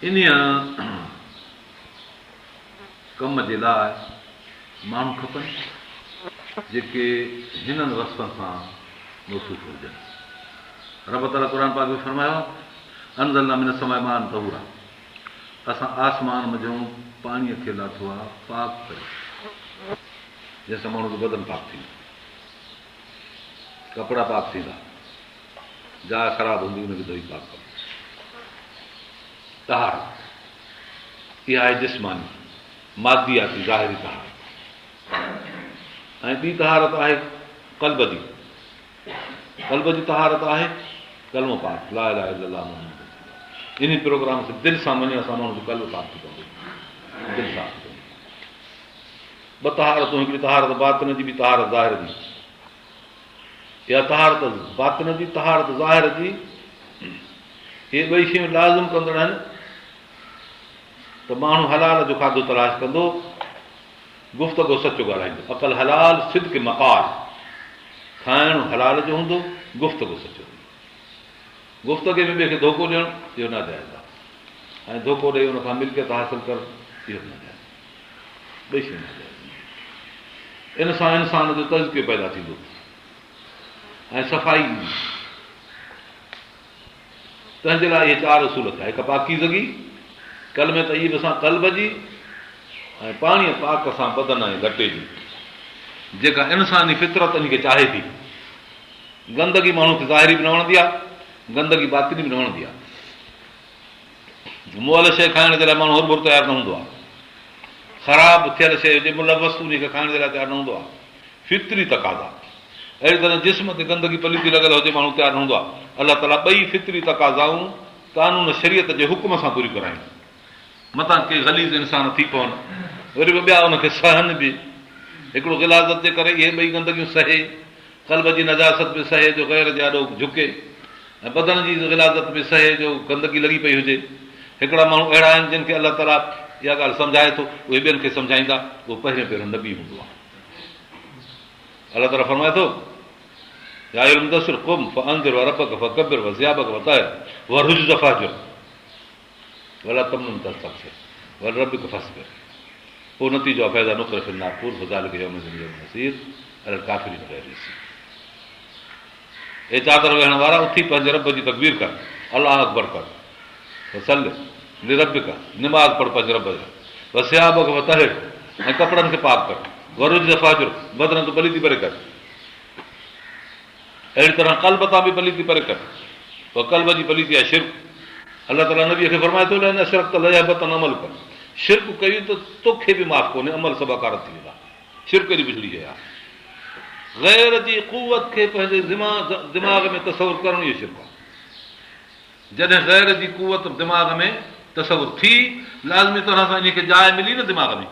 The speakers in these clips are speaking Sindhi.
انهيء ڪم جي لاء ماڻهو کپن، جيڪي هنن وصفن سان موصوف هجن. رب تعاليٰ قرآن پاڪ ۾ فرمايو آهي، انزلنا من السماء ماء طهورا اسان آسمان منجهون پاڻيء کي لاٿو آهي پاڪ ڪري، جنهن سان ماڻهو جو بدن پاڪ ٿيندو، ڪپڙا پاڪ ٿيندا. جاء خراب هوندي ان کي ڌوئي پاڪ ڪبو. طهارت، اها آهي جسماني، مادياتي، ظاهري طهارت ۽ ٻي طهارت آهي قلب جي. قلب جي طهارت آهي ڪلمو پاڪ، لا اله الا الله محمد رسول الله. انهي پروگرام کي دل سان مڃڻ سان ماڻهو جو قلب پاڪ ٿي پوندو، دل صاف ٿي پوندي. ٻه طهارتون، هڪڙي طهارت باطن جي، ٻي طهارت ظاهر جي. اها طهارت باطن جي، طهارت ظاهر جي، اهي ٻئي شيون لازم ڪندڙ آهن ته ماڻهو حلال جو کاڌو تلاش ڪندو، گفتگو سچو ڳالهائيندو، اڪل حلال صدق مقال، کائڻ حلال جو هوندو، گفتگو سچو هوندو. گفتگي ۾ ٻئي کي ڌوڪو ڏيڻ اهو ناجائز آهي ۽ ڌوڪو ڏئي ان کان ملڪيت حاصل ڪرڻ اهو به ناجائز آهي. ٻئي شيون ناجائز آهن. ان سان انسان جو تزڪيو پيدا ٿيندو ۽ صفائي ايندي. تنهن جي لاء اهي چار اصول ٿيا، هڪ پاڪيزگي، ڪلمي طيب سان قلب جي ۽ پاڻيء پاڪ سان بدن ۽ لٽي جي، جيڪا انساني فطرت ان کي چاهي ٿي. گندگي ماڻهو کي ظاهري به نه وڻندي آهي، گندگي باطني به نه وڻندي آهي. مئل شيء کائڻ جي لاء ماڻهو هرڀر تيار نه هوندو آهي. خراب ٿيل شيء هجي، ملوث انهي کي کائڻ جي لاء تيار نه هوندو آهي. فطري تقاضا. اهڙي طرح جسم تي گندگي پليتي لڳل هجي ماڻهو تيار نه هوندو آهي. الله تعاليٰ ٻئي فطري تقاضائون قانون شريعت جي حڪم سان پوريون ڪرايون. متان ڪي غليظ انسان ٿي پون، وري به ٻيا ان کي سهن به. هڪڙو غلاظت جي ڪري اهي ٻئي گندگيون سهي، قلب جي نجاست به سهي جو غير جي آڏو جهڪي ۽ بدن جي غلاظت به سهي جو گندگي لڳي پئي هجي. هڪڙا ماڻهو اهڙا آهن جن کي الله تعاليٰ اها ڳالهه سمجهائي ٿو، اهي ٻين کي سمجهائيندا، اهو پهريون پهريون نبي هوندو آهي. الله تعاليٰ فرمائي ٿو، يا ايها المدثر قم فانذر وربڪ فڪبر وثيابڪ فطهر والرجز فاهجر. ولا تمنن تستڪثر ولربڪ فاصبر پوء نتيجو آهي فاذا نقر في الناقور فذلڪ يومئذ يوم عسير علي الڪافرين غير يسير اي چادر ويڙهڻ وارا اٿي پنهنجي رب جي تڪبير ڪر الله اڪبر ڪر فصل لربڪ نماز پڙھ پنهنجي رب جي وثيابڪ فطهر ۽ ڪپڙن کي پاڪ ڪر والرجز فاهجر بدن تان پليتي پري ڪر اهڙي طرح قلب تان به پليتي پري ڪر. پوء قلب جي پليتي آهي شرڪ. الله تعاليٰ نبيء کي فرمائي ٿو لئن اشرڪت ليحبطن عملڪ شرڪ ڪيو ته توکي به معاف ڪونهي عمل سڀ اڪارت ٿي ويندا. شرڪ ايڏي بڇڙي شيء آهي. غير جي قوت کي پنهنجي دماغ ۾ تصور ڪرڻ اهو شرڪ آهي. جڏهن غير جي قوت دماغ ۾ تصور ٿي لازمي طرح سان انهي کي جاء ملي نه دماغ ۾.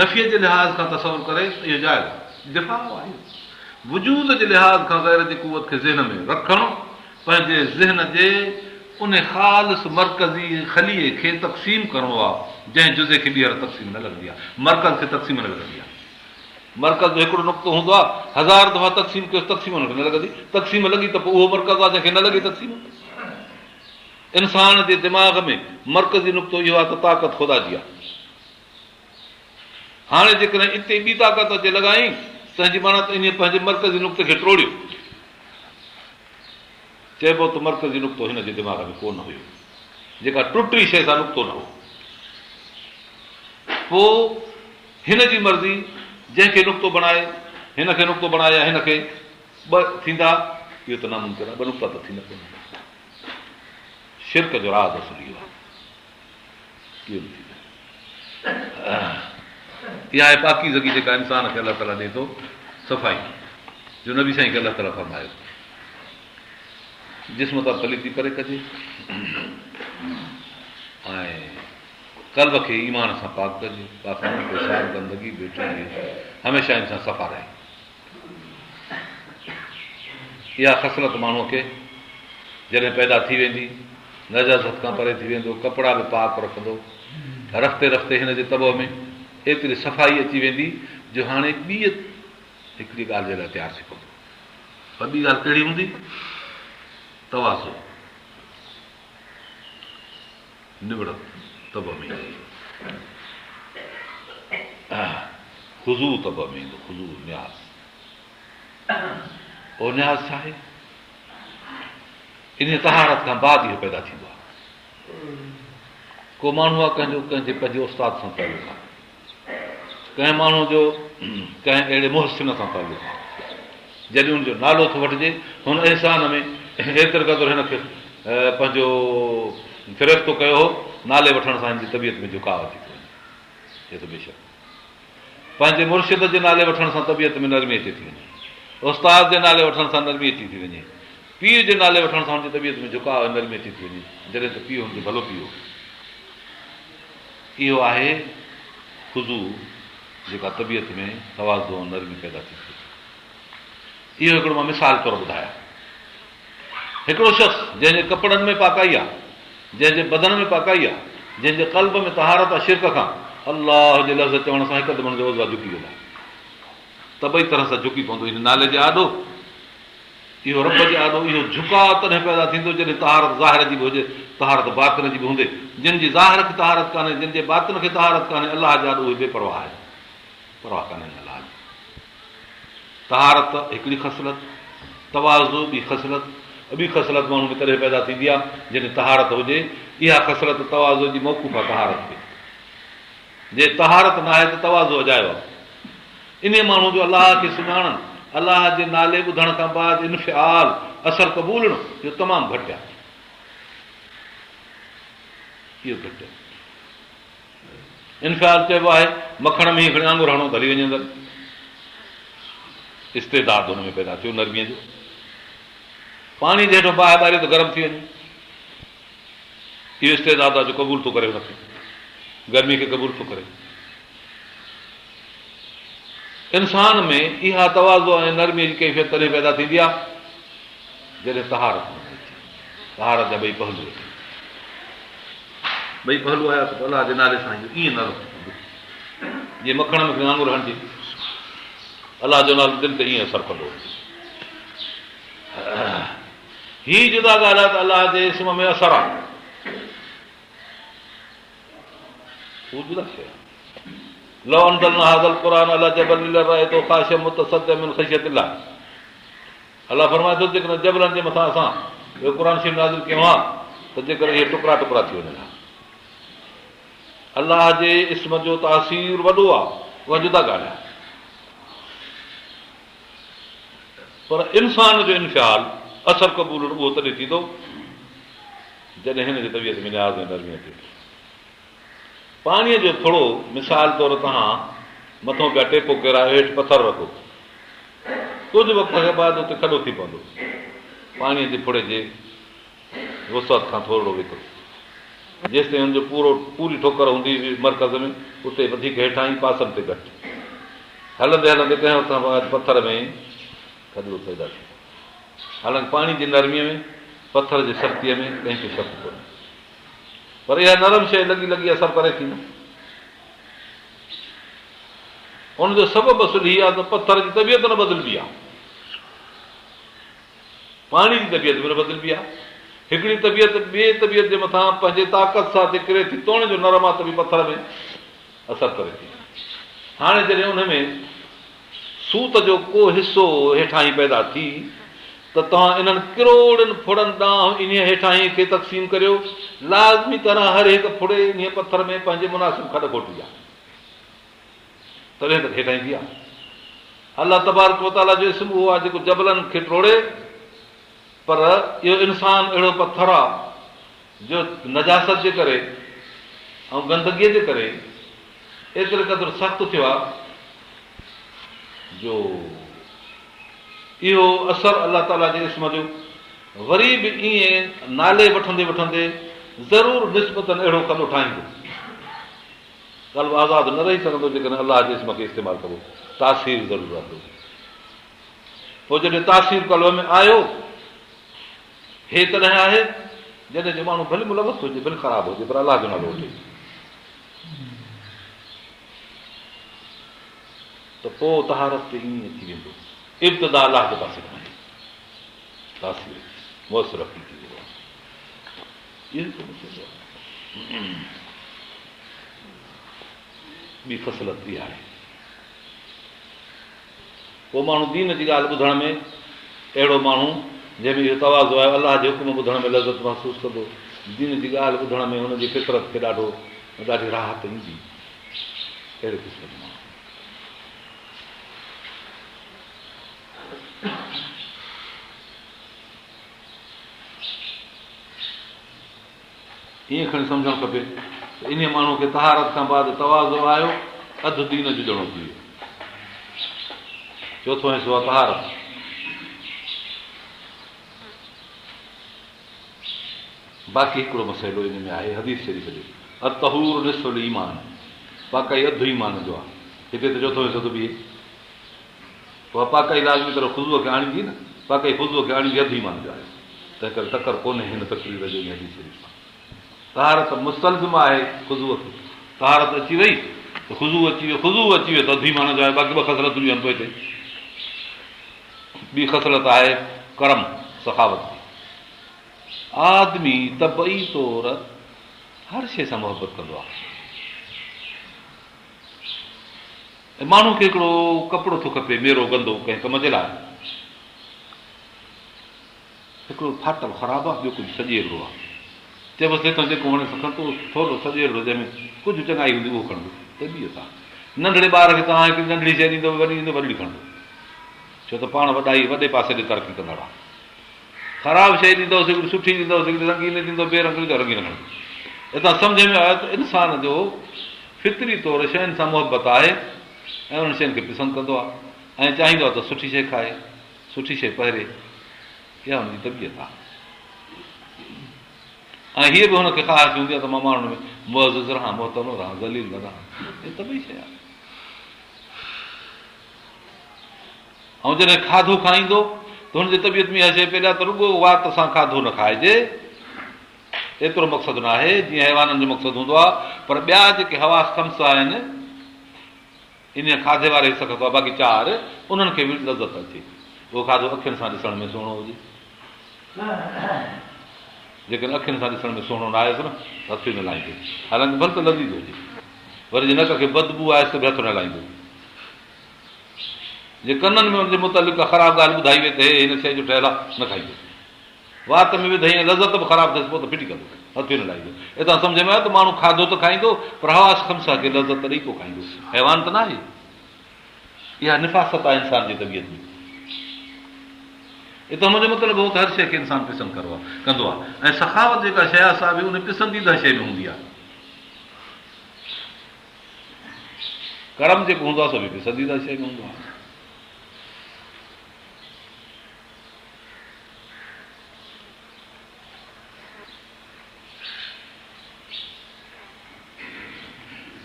نفيء جي لحاظ کان تصور ڪري ته اهو جائز آهي. دفاع آهي. وجود جي لحاظ کان غير جي قوت کي ذهن ۾ رکڻ پنهنجي ذهن جي ان خالص مرڪزي خليي کي تقسيم ڪرڻو آهي، جنهن جزي کي ٻيهر تقسيم نه لڳندي آهي. مرڪز کي تقسيم نه لڳندي آهي. مرڪز جو هڪڙو نقطو هوندو آهي، هزار دفعا تقسيم ڪيوس تقسيم ان کي نه لڳندي. تقسيم لڳي ته پوء اهو مرڪز آهي جنهن کي نه لڳي تقسيم. انسان جي دماغ ۾ مرڪزي نقطو اهو آهي ته طاقت خدا جي آهي. هاڻي جيڪڏهن اتي ٻي طاقت اچي لڳائين، تنهن جي معنيٰ ته انهيء پنهنجي مرڪزي نقطي کي ٽوڙيو. چئبو ته مرڪزي نقطو هن جي دماغ ۾ ڪو نه هيو. جيڪا ٽٽي شيء سا نقطو نه هو. پوء هن جي مرضي جنهن کي نقطو بڻائي، هن کي نقطو بڻائي يا هن کي، ٻه ٿيندا، اهو ته ناممڪن آهي، ٻه نقطا ته ٿيندا ڪونه. شرڪ جو راز اصل اهو آهي. اهو به ٿيندو. اها آهي پاڪيزگي جيڪا انسان کي الله تعاليٰ ڏئي ٿو، صفائي جو نبي سائين کي الله تعاليٰ فرمايو جسم تان پليتي پري ڪجي ۽ قلب کي ايمان سان پاڪ ڪجي، پاخانو، پيشاب، گندگي، بيٺي هميشه انسان صفا رهي. اها خصلت ماڻهوء کي جڏهن پيدا ٿي ويندي، نجاست کان پري ٿي ويندو، ڪپڙا به پاڪ رکندو، رفتي رفتي هن جي طبع ۾ ايتري صفائي اچي ويندي جو هاڻي ٻيء هڪڙي ڳالهه جي لاء تيار ٿي پوندو. پر ٻي ڳالهه ڪهڙي هوندي؟ تواضع. نوڙت طبع ۾ ايندي. خضوع طبع ۾ ايندو، خضوع نياز. اهو نياز ڇا آهي؟ انهيء طهارت کان بعد اهو پيدا ٿيندو آهي. ڪو ماڻهو آهي ڪنهن جو ڪنهن جي پنهنجي استاد سان تعلق آهي، ڪنهن ماڻهوء جو ڪنهن اهڙي محسن سان تعلق آهي، جڏهن ان جو نالو ٿو وٺجي، هن احسان ۾ ايتري قدر هن کي پنهنجو فريفتو ڪيو هو، نالي وٺڻ سان هن جي طبيعت ۾ جهڪاء اچي ٿو وڃي. چئي ٿو بيشڪ پنهنجي مرشد جي نالي وٺڻ سان طبيعت ۾ نرمي اچي ٿي وڃي، استاد جي نالي وٺڻ سان نرمي اچي ٿي وڃي، پيء جي نالي وٺڻ سان هن جي طبيعت ۾ جهڪاء ۽ نرمي اچي ٿي وڃي، جڏهن ته پيء هن جو ڀلو پيء هو. اهو آهي خضوع جيڪا طبيعت ۾ تواضع ۽ نرمي پيدا ٿي ٿئي. اهو هڪڙو مان مثال طور ٻڌايان. هڪڙو شخص جنهن جي ڪپڙن ۾ پاڪائي آهي، جنهن جي بدن ۾ پاڪائي آهي، جنهن جي قلب ۾ طهارت آهي شرڪ کان، الله جي لفظ چوڻ سان هڪدم هن جا عضوا جهڪي ويندا. طبعي طرح سان جهڪي پوندو ان نالي جي آڏو. اهو رب جي آڏو اهو جهڪاء تڏهن پيدا ٿيندو جڏهن طهارت ظاهر جي به هجي، طهارت باطن جي به هوندي. جن جي ظاهر کي طهارت ڪانهي، جن جي باطن کي طهارت ڪانهي، الله جي آڏو اهي بي پرواهه آهن. پرواهه ڪانهي الله جي. طهارت هڪڙي خصلت، تواضع ٻي خصلت، ٻي خصلت ماڻهو ۾ تڏهن پيدا ٿيندي آهي جڏهن طهارت هجي. اها خصلت تواضع جي موقوف آهي طهارت تي. جي طهارت ناهي ته تواضع اجايو آهي. انهيء ماڻهو جو الله کي سڃاڻڻ، الله جي نالي ٻڌڻ کان بعد انفعال، اثر قبولڻ، اهو تمام گهٽ آهي. اهو گهٽ آهي. انفعال چئبو آهي، مکڻ ۾ کڻي آڱر هڻو ته هلي وڃي اندر. استعداد هن ۾ پيدا ٿيو نرميء جو. پاڻي جي هيٺان باهه ٻاريو ته گرم ٿي وڃي. اهو استعداد آهي جو قبول ٿو ڪري هن کي، گرمي کي قبول ٿو ڪري. انسان ۾ اها تواضع ۽ نرميء جي ڪيفيت تڏهن پيدا ٿيندي آهي جڏهن طهارت هن ۾ اچي. طهارت جا ٻئي پهلو اچن. ٻئي پهلو آيا ته پوء الله جي نالي سان اهو ائين نرم ٿي پوندو جيئن مکڻ ۾ کڻي آڱر هڻجي. الله جو نالو دل تي ائين اثر ڪندو. هي جدا ڳالهه آهي ته الله جي اسم ۾ اثر آهي. هو جدا شيء آهي. لو انزلنا هذا القرآن علي جبل لرأيته خاشعا متصدعا من خشية الله الله فرمائي ٿو جيڪڏهن جبلن جي مٿان اسان اهو قرآن شريف نازل ڪيون ها ته جيڪر اهي ٽڪرا ٽڪرا ٿي وڃن ها. الله جي اسم جو تاثير وڏو آهي اها جدا ڳالهه آهي. پر انسان جو انفعال، اثر قبولڻ، اهو تڏهن ٿيندو جڏهن هن جي طبيعت ۾ نياز ۽ نرمي اچي ٿي. پاڻيء جو ڦڙو، مثال طور توهان مٿون پيا ٽيپو ڪيرايو هيٺ پٿر رکو. ڪجهه وقت کان بعد اتي کڏو ٿي پوندو. پاڻيء جي ڦڙي جي وسعت کان ٿورڙو ويڪرو. جيستائين ان جو پورو پوري ٺوڪر هوندي مرڪز ۾ اتي وڌيڪ هيٺاهين پاسن تي گهٽ. هلندي هلندي ڪنهن وقت کان بعد پٿر ۾ کڏڙو پيدا ٿيندو. حالانڪ پاڻي جي نرميء ۾ پٿر جي سختيء ۾ ڪنهن کي شڪ ڪونهي. پر اها نرم شيء لڳي لڳي اثر ڪري ٿي نه. ان جو سبب اصل هي آهي ته پٿر جي طبيعت نه بدلبي آهي. پاڻي جي طبيعت به نه بدلبي آهي. هڪڙي طبيعت ٻيء طبيعت جي مٿان پنهنجي طاقت سان ڪري ٿي، توڻي جو نرم آهي ته به پٿر ۾ اثر ڪري ٿي. هاڻي جڏهن ان ۾ سوت جو ڪو حصو هيٺاهين پيدا ٿي ته توهان انهن ڪروڙين ڦڙن ڏانهن انهيء هيٺاهينء کي تقسيم ڪريو. لازمي طرح هر هڪ ڦڙي انهيء پٿر ۾ پنهنجي مناسب کڏ کوٽي آهي. تڏهن ته هيٺاهين ٿي آهي. الله تبارڪ وتعاليٰ جو اسم اهو آهي جيڪو جبلن کي ٽوڙي، پر اهو انسان اهڙو پٿر آهي جو نجاست جي ڪري ۽ گندگيء جي ڪري ايتري قدر سخت ٿيو آهي جو اهو اثر الله تعاليٰ جي اسم جو وري به ائين نالي وٺندي وٺندي ضرور نسبتاً اهڙو کڏو ٺاهيندو. قلب آزاد نه رهي سگهندو جيڪڏهن الله جي اسم کي استعمال ڪبو تاثير ضرور رهندو. پوء جڏهن تاثير قلب ۾ آيو هي تڏهن آهي جڏهن جو ماڻهو ڀلي ملوث هجي ڀلي خراب هجي پر الله جو نالو وٺي ته پوء طهارت تي ائين اچي ويندو. ابتدا الله جي پاسي کان آهي تاثير موثر حقيقي هوندو آهي. اهو هڪ مسئلو آهي. ٻي خصلت اها آهي. پوء ماڻهو دين جي ڳالهه ٻڌڻ ۾ اهڙو ماڻهو جنهن ۾ اهو تواضع آهي الله جي حڪم ٻڌڻ ۾ لذت محسوس ڪندو. دين جي ڳالهه ٻڌڻ ۾ هن جي فطرت کي ڏاڍو ڏاڍي راحت ايندي. اهڙي قسم جو ماڻهو. ائين کڻي سمجهڻ کپي ته انهيء ماڻهوء کي طهارت کان بعد تواضع آيو، اڌ دين جو ڄڻو ٿي ويو. چوٿون حصو آهي طهارت. باقي هڪڙو مسئلو ان ۾ آهي حديث شريف جو الطهور نصف الايمان پاڪائي اڌ ايمان جو آهي. هتي ته چوٿون حصو ٿو بيهي. اها پاڪائي لازمي طرح خضوع کي آڻيندي نه، پاڪائي خضوع کي آڻيندي اڌ ايمان جو آهي، تنهنڪري ٽڪر ڪونهي هن تقرير جو ان حديث شريف سان. طهارت مستلزم آهي خضوع کي، طهارت اچي وئي ته خضوع اچي ويو، خضوع اچي ويو ته اڌ ايمان جو آهي، باقي ٻه خصلتون به آهن پوئتي. ٻي خصلت آهي ڪرم، سخاوت جي. آدمي طبعي طور هر شيء سان محبت ڪندو آهي. ۽ ماڻهو کي هڪڙو ڪپڙو ٿو کپي ميرو گندو ڪنهن ڪم جي لاء. هڪڙو ڦاٽل خراب آهي ٻيو ڪجهه سڄيرڙو آهي. چئبس هتان جيڪو وڻيس کڻ ته ٿورو سڄيرڙو جنهن ۾ ڪجهه چڱائي هوندي اهو کڻندو. طبيعت آهي. ننڍڙي ٻار کي توهان هڪڙي ننڍڙي شيء ڏيندؤ وڏي ڏيندؤ وڏڙي کڻندو. ڇو ته پاڻ وڏائي وڏي پاسي ڏي ترقي ڪندڙ آهي. خراب شيء ڏيندؤس هڪڙي سٺي ڏيندؤس هڪڙي رنگين ڏيندؤ بي رنگ ڏيندؤ رنگين کڻندو. هتان سمجهه ۾ آيو ته انسان جو فطري طور شين سان محبت آهي ۽ انهن شين کي پسند ڪندو آهي ۽ چاهيندو آهي ته سٺي شيء کائي، سٺي شيء پهري. اها هن جي طبيعت آهي ۽ هيء به هن کي خواهش هوندي آهي ته مان ماڻهن ۾ معزز رهان، محترم رهان، ذليل نه رهان. هيء طبعي شيء آهي. ۽ جڏهن کاڌو کائيندو ته هن جي طبيعت ۾ اها شيء پيل آهي ته رڳو وات سان کاڌو نه کائجي، ايترو مقصد ناهي جيئن حيوانن جو مقصد هوندو آهي، پر ٻيا جيڪي حواس خمسه آهن، انهيء کاڌي واري حصي کان سواء باقي چار، انهن کي به لذت اچي. اهو کاڌو اکين سان ڏسڻ ۾ سهڻو هجي. جيڪڏهن اکين سان ڏسڻ ۾ سهڻو نه آيس نه ته هٿ ئي نه لائيندو، حالانڪه ڀل ته لذيذ هجي. وري جي نڪ کي بدبوء آيس ته به هٿ نه لائيندو. جي ڪنن ۾ ان جي متعلق ڪا خراب ڳالهه ٻڌائي وئي ته هي هن شيء جو ٺهيل آهي، نه کائيندو. وات ۾ وڌائين ۽ لذت به خراب ٿيس پوء ته ڦٽي ڪندو، هٿ ئي نه لائيندو. اتان سمجهه ۾ آيو ته ماڻهو کاڌو ته کائيندو پر حواس خمسه کي لذت ڏئي پوء کائيندو. حيوان ته ناهي. اها نفاست آهي انسان جي طبيعت ۾. اتان منهنجو مطلب هو ته هر شيء کي انسان پسند ڪندو آهي ۽ سخاوت جيڪا شيء آهي سا به ان پسنديده شيء ۾ هوندي آهي. ڪرم جيڪو هوندو آهي سو به پسنديده شيء ۾ هوندو آهي.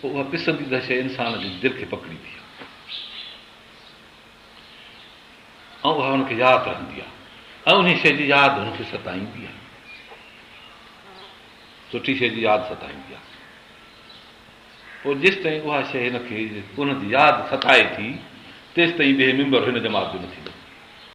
پوء اها پسنديده شيء انسان جي دل کي پڪڙيندي آهي ۽ اها هن کي ياد رهندي آهي ۽ انهي شيء جي ياد هن کي ستائيندي آهي. سٺي شيء جي ياد ستائيندي آهي. پوء جيستائين اها شيء هن کي ان جي ياد ستائي ٿي، تيستائين به هي ميمبر هن جماعت جو نه ٿيندو.